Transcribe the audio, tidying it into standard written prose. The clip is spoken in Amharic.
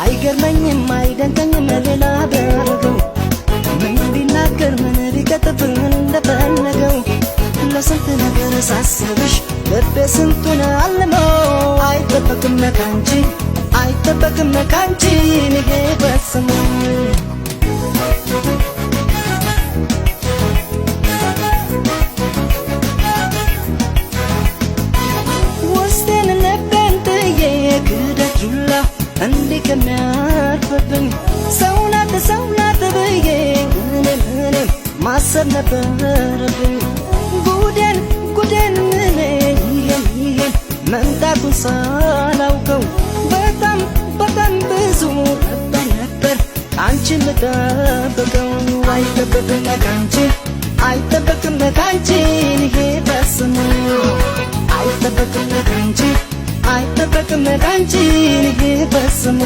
አይገርመኝም አይደንቀኝም ሌላ ቢያደርገው፣ ምን ቢናገር ምን ቢቀጥፍ እንደፈለገው። ለስንት ነገር ሳስብሽ ልቤ ስንቱን አልሞ፣ አይጠበቅም ካንቺ፣ አይጠበቅም ካንቺ ይሄ ፈጽሞ። ውስጤን ልቤን ጥዬ ክደት ዱላ እንዲህ ከሚያርፍብኝ፣ ሰው ናት ሰው ናት ብዬ እኔም እኔም ማሰብ ነበረብኝ። ጉዴን ጉዴን እኔ ይሄን ይሄን መምጣቱን ሳላውቀው፣ በጣም በጣም ብዙ ነበር ነበር ከአንቺ የምጠብቀው። አይጠበቅም ካንቺ፣ አይጠበቅም ካንቺ ይሄ ፈጽሞ። አይጠበቅም ካንቺ፣ አይጠበቅም ካንቺ ይሄ ፈጽሞ።